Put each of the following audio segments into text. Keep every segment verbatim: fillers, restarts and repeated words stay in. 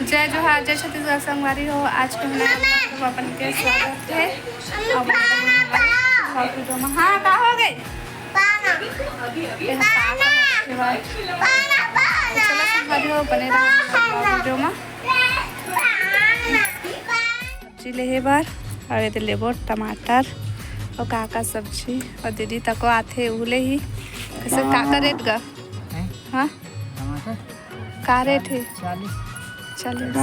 जय जोहार, जय छत्तीसगढ़ संगवारी हो। आज के हमर vlog में अपन के स्वागत है। अब vlog video में, हाँ, का हो गई? ये हम का करत हे भाई? तो चलो संगवारी हो, बने रहो vlog video में। सब्जी लेहे बर, और ये दे लेबो, टमाटर और का का सब्जी, और दीदी तको आथे उहू लेही। कैसे का का रेट गा? हैं? हाँ, टमाटर का रेट है? चालीस। चालीस।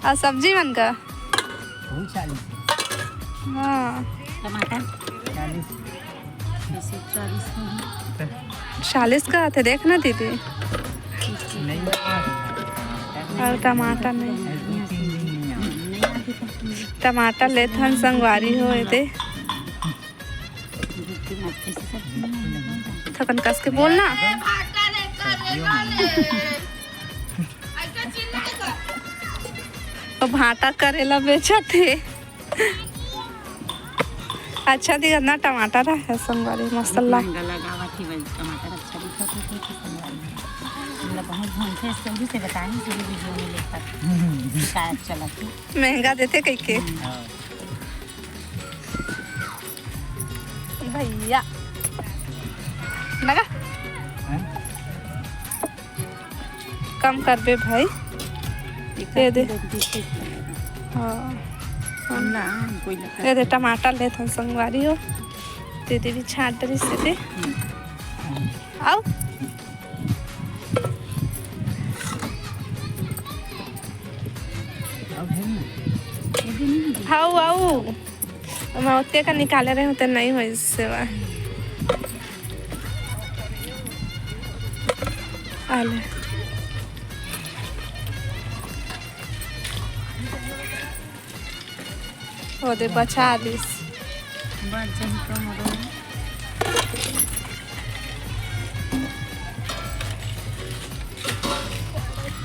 और सब्जी मन का? वही चालीस है। हाँ। टमाटर? चालीस। वैसे चालीस का है। चालीस का आथे, देख ना दीदी। नहीं, और टमाटर नहीं। दो तीन दिन नहीं आते। टमाटर लेथन संगवारी हो, ये दे। थकन कस के बोलना। तो भाटा करेला बेचत हे। अच्छा दिखत ना टमाटर है संगवारी, मसाला। महंगा लगावत ही भाई, टमाटर अच्छा दिखत है, ठीक है संगवारी। हम लोग बहुत घूमते हैं, जल्दी से बताएं, पूरी वीडियो में लेकर। का चला था? महंगा देते कह के। भैया। लगा? हैं? कम करबे भाई। ये दे। हाँ। ये दे टमाटर लेथन संगवारी हो। दीदी भी छांट रही से दे। आओ। हाउ, आओ। मैं ओते का निकाले रहे होते नहीं होई सेवा। आले। ओदे बचा दिस। बच जाही तो मोरो।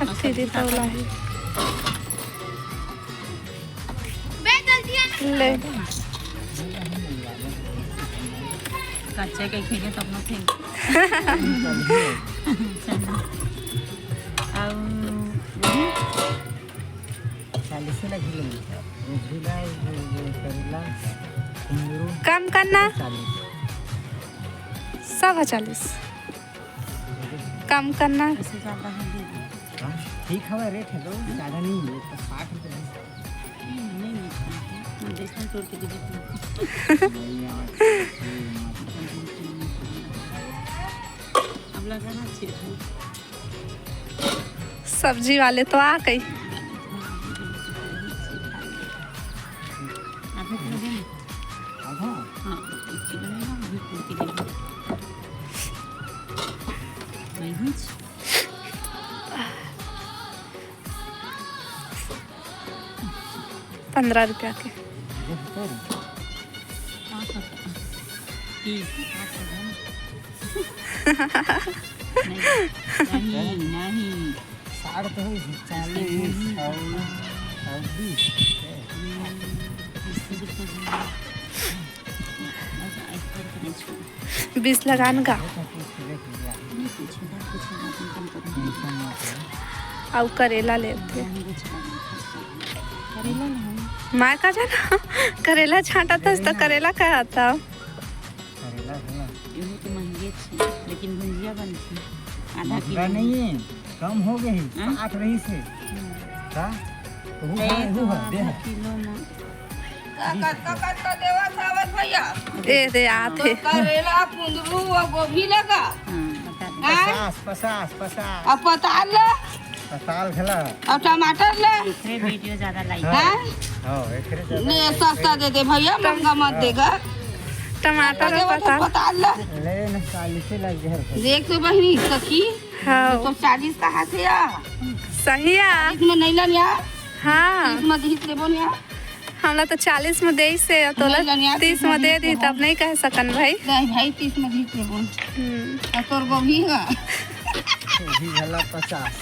अच्छी दी तौला है। ले। कच्चे के खींचे तो अपना फेंक। अब चालीस लगी लोग। वो भी ला, वो, वो करेला, कुंदरू। कम करना। चालीस। सब है चालीस। कम करना। ऐसे ज़्यादा है दीदी। हाँ, ठीक हवा रेट है तो ज़्यादा नहीं है, तो साठ रुपये है। नहीं, नहीं, नहीं, नहीं, बेसन तोड़ के दीजिए। नहीं, यार, ये मत। अब लगा ना अच्छे से। सब्जी वाले तो आ गई। आधा किलो देना। आधा? हाँ, एक किलो लेना, अभी पूरी के लिए। नहीं, नहीं। पंद्रह रुपया के। तीस। नहीं, नहीं, नहीं। साठ तो है, चालीस और, और बीस। बीस लगान का। अउ करेला लेते। मैं का जाना, करेला छांटा था, तो करेला का आता। करेला है। इहो तो महंगे छे, लेकिन भुंजिया बनती। आधा किलो नहीं है, कम हो गई, हाँ? साठ रही से। हम्म। का? तो वो ए, है, तो वो है, दे आधा है। किलो में। का, का, का, का, का देवा सावन भैया? ए, दे आते। करेला, कुंदरू और गोभी लगा। हाँ, बता दे। हाँ? पचास, पचास, पचास। अब पताल ला। पताल घला। अब टमाटर ला। एकरे वीडियो ज्यादा लाइक। हाँ? हाँ, एकरे ज्यादा ले, लाइक। सस्ता दे दे भैया, महंगा मत देगा। टमाटर और पताल। पताल ला। ले ना, चालीस लग गया है। देख तो बहिनी, सखी। हाँ। तो चालीस का हाथ है या? सही है। चालीस में नहीं लन या? हाँ। तीस में दीस लेबो या? हमला तो चालीस में देइस हे, तोला तीस में दे दी, तब नहीं कह सकन भाई। नहीं भाई, तीस में दीस लेबो। हम्म। और तोर गोभी है? गोभी वाला पचास।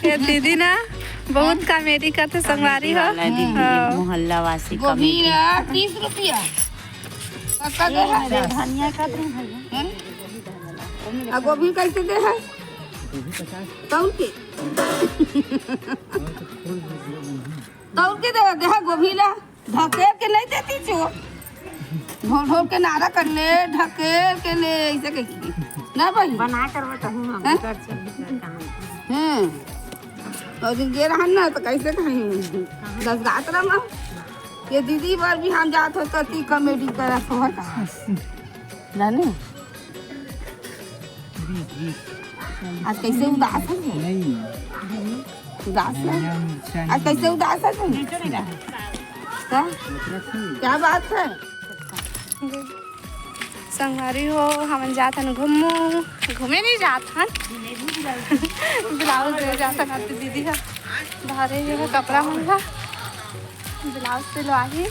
ये दीदी ना बहुत कॉमेडी करथे, संगवारी हो। हाँ। मोहल्ला वासी गोभी कॉमेडी। तीस रुपया। कक्का दे है? धनिया का दे भैया। हैं? आ गोभी कैसे दे है? तौल के, तौल के दे दे हा गोभी ला। ढकेल के नहीं देती चो, ढोल ढोल के नारा कर ले, ढकेल के ले, ऐसे कह के। ना भाई? बना कर बताऊँ हम, हैं? कर चल, कर कहाँ? हैं। और दिन गे रहन ना, तो कैसे कहीं? दस गात रहा। ये दीदी बर भी हम जात हो, तो ती कॉमेडी करत हो का? जाने? आज कैसे उदास है? नहीं। उदास है? आज कैसे उदास है तुम? क्या? क्या बात है? संगवारी हो, हमन जात हन घूमू। घूमे नहीं जात हन। ब्लाउज दे जात हन, अब दीदी हा धरे हे कपड़ा मन ला। ब्लाउज सिलवाही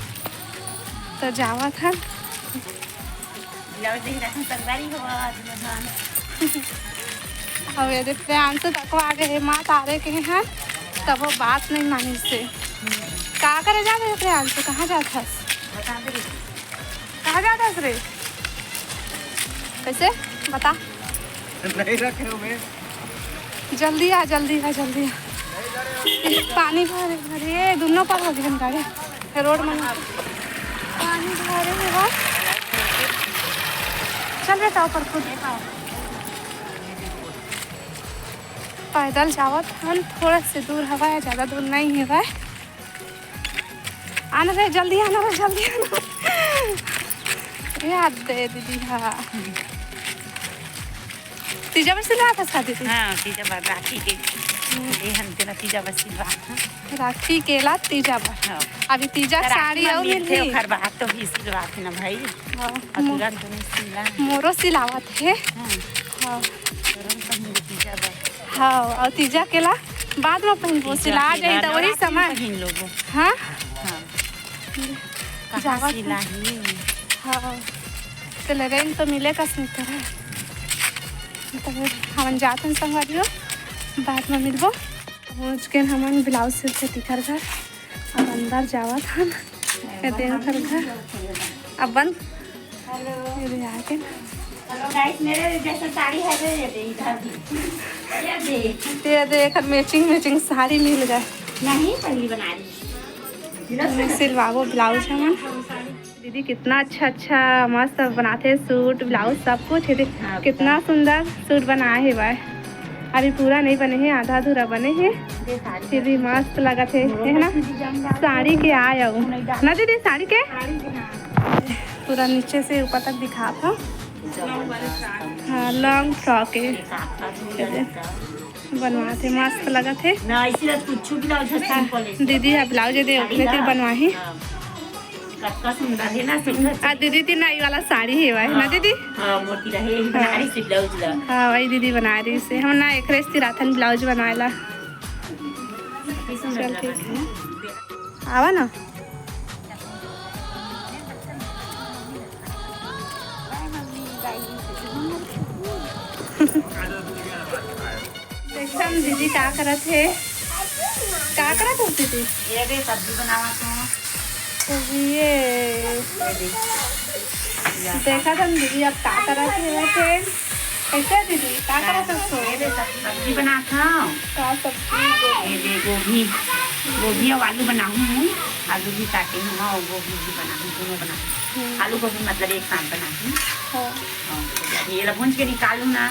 तो जावत हन। ब्लाउज देख रहा हूँ, संगवारी हो, आज मजान। अब ये देख, प्रियांशु तको आ गए, माँ तारे के हैं, तब वो बात नहीं मानी से। का करे जात है प्रियांशु, कहाँ जात हस? बता दे। कहाँ जात हस रे? कैसे? बता। नहीं रखे हुए। जल्दी आ, जल्दी आ, जल्दी आ। पानी भरे, भरे, ये दोनों पर हो गए गाड़ी। रोड में पानी भरे हे बा। चल बेटा, ऊपर कूद। पैदल जावत हन, थोड़ा से दूर हवय, ज्यादा दूर नहीं हवय। आना रे, जल्दी आना रे, जल्दी आना। याद दे दीदी, हाँ। तीजा बर सिलवात हस का दीदी? हाँ, तीजा बर राखी के। हम्म। ए हम तेला तीजा बर सिलवात हन। राखी के ला तीजा बर। हाँ। अभी तीजा के राखी साड़ी म अउ मिलथे, मिलही। ओखर बाद तो भी सिलवात हे ना भाई। हाँ। अउ मो-, तुरंत तो नहीं सिला। मोरो सिलावत हे। हाँ। हाँ। तुरंत तो मिल तीजा बर। हाँ, अउ तीजा के ला बाद में पहिनबो, तीजा सिला के जाही बाद त वही नवरात्रि में समय। पहिन लोगो। हाँ? हाँ। कहाँ जावत सिलाही? हाँ। तेला रेंट तो मिले कस नहीं करे। तो हमन जात हन संगवारी हो, बाद में मिलबो। पहुँच के हमन ब्लाउज सिलथे तिखर घर, अब अंदर जावत हन। ये देवघर घर अब बंद। ये दे आके। हेलो गाइस, मेरे जैसे साड़ी है तो ये दे, इधर भी। ये दे। ये दे, एक मैचिंग मैचिंग साड़ी मिल गए। नहीं, पहली बना रही। सिलवाबो ब्लाउज हमन। दीदी कितना अच्छा अच्छा मस्त बनाथे सूट ब्लाउज सब कुछ। ये देख, हाँ, कितना सुंदर सूट बनाए हे भाई। अभी पूरा नहीं बने हे, आधा अधूरा बने हे, फिर भी मस्त लगत हे, है ना? साड़ी के आय अउ ना दीदी, साड़ी के पूरा नीचे से ऊपर तक दिखात हव। हाँ, लॉन्ग फ्रॉक हे। बनवात हे, मस्त लगत हे। ना, इसी रात कुछ भी ब्लाउज है, सिंपल है। दीदी हा ब्लाउज दे, ओखरे तीर बनवाही। हाँ। कतका सुंदर है ना, सुंदर। आ दीदी तीर नई वाला साड़ी हे भाई, ना हाँ, दीदी? हाँ, मोती रहे, यही बना रही थी ब्लाउज ला। हाँ, वही दीदी बना रही से। हम ना एकरे से रातन ब्लाउज बनाए ला। कितनी सुंदर चल, लगा ठीक है। है। आवा ना। देखथन दीदी का करत हे, का करत हो दीदी? ये दे सब्जी बनावत हूँ। तो ये ये दे। देखथन दीदी अब का करत हे वैसे। कैसे दीदी, का करत हो? ये दे सब-, सब्जी बनात हूँ। का सब्जी? ये दे गोभी, गोभी और आलू बनाऊँ हूँ। आलू भी काटे हूँ और गोभी भी बनाऊँ, दोनों बनाऊँ। हम्म। आलू गोभी मतलब एक साथ बनाऊँ। हाँ। हाँ, तो अभी ये ला भूंज के निकालूँ ना,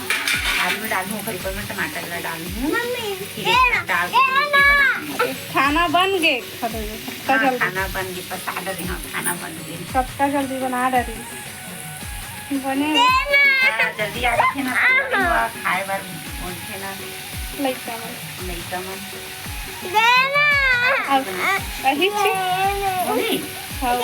आलू में डालूँ, ओकर ऊपर में टमाटर ला डालूँ। मम्मी, फिर ये एक ना, साथ डाल के ये ना। बनाऊँ। खाना बन गे, खा दे, सबका हाँ, जल्दी। खाना बन गे, पता डरे, हाँ, खाना बन गे। सबका जल्दी बना डरे। बने। ये ना। हाँ, जल्दी आ जाथे ना, खाए बर बोलथे ना। लइका मन। लइका मन। अब वही चीज। वही? हाँ।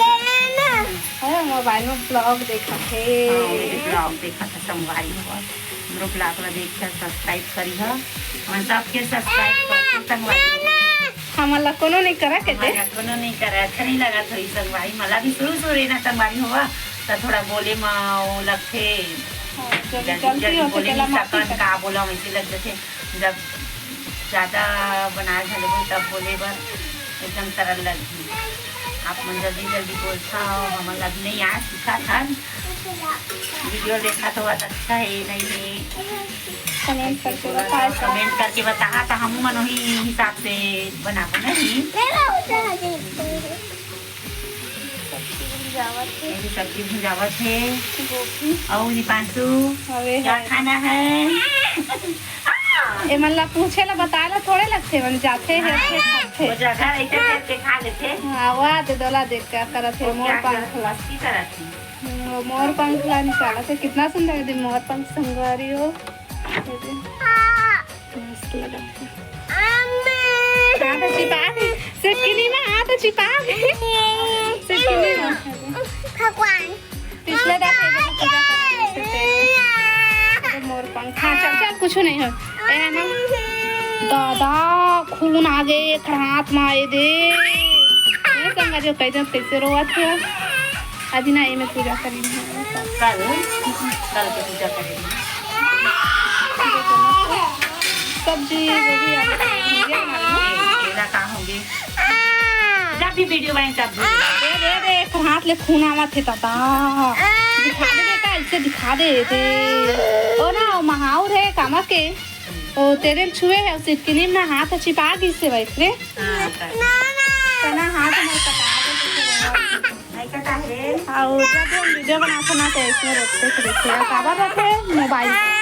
हाँ, मोबाइल में ब्लॉग देखत हे। हाँ, वही ब्लॉग देखत हे, संगवारी हो। हमरो ब्लॉग ला देख के सब्सक्राइब करिहा। हमन सबके सब्सक्राइब करके संगवारी हो। हमन ला कोनो नहीं करा के दे। हमन ला कोनो नहीं करा, अच्छा नहीं लगा थोड़ी संगवारी। मला भी शुरू शुरू ना संगवारी होवा, त थोड़ा बोले म वो लगथे। हाँ, जब जल्दी, गलती जल्दी होथे, बोले तेला नहीं माफी सकन, कर। का बोला वैसे लग जाथे। जब ज्यादा बनाए घलो होही, तब बोले बर एकदम सरल लगही। आप मन जल्दी जल्दी बोलथव, हमन ला भी नहीं आए, सीखत हन। वीडियो देखत हव, अच्छा हे, नहीं हे। कमेंट करके बताओ। कमेंट करके बताहा, त हमू मन वही हिसाब से बनाबो, नहीं? सब्जी भुंजावत हे। ये सब्जी भुंजावत हे। गोभी। अउ दीपांशु, अबे क्या है। खाना है? एमन ला पूछे ला, बताए ला थोड़े लगथे, मन जाथे, हेरथे, खाथे। वो जगह रहिथे, हेर के खा लेथे। हाँ, वो दे दोला देख के करत हे, वो मोर क्या पंख ला। मस्ती करत हे। हम्म, वो मोर पंख ला निकालत हे, कितना सुंदर हे मोर पंख, संगवारी हो। मस्त लगा। हाथ छिपा के, सिटकिनी में हाथ छिपा के। सिटकिनी में। भगवान। पिछले दफे जब पूजा करे थे, अरे मोर पंख। हाँ, चल, चल, कुछ नहीं हो। ए ना, दादा, खून आ गए एक हाथ में, ए दे। ये संगवारी हो, कैसे, कैसे रोवत हे। अभी ना, एमे पूजा करी। कल, कल के पूजा करेंगे। सब्जी, गोभी, आलू के भुजिया बना लेंगे। ए, तेरा का होगे? जब भी वीडियो बनाए, तब भी। दे, दे, दे, एक हाथ ले खून आवत हे, दादा। दिखा दे बेटा, ऐसे दिखा दे, दे। ओ ना, ओ महाउर हे, कामा के। ओ, तेरे छुए हे, उसे किनिम ना हाथ छिपा गिस हे भाई, रे। हाँ, कर। तना हाथ मोर कटा दे, तो फिर नहीं कटा है। अउ जब हम वीडियो बनाथन ना, तो ऐसे रोकथे, तो देखिए, काबर रोकथे? मोबाइल।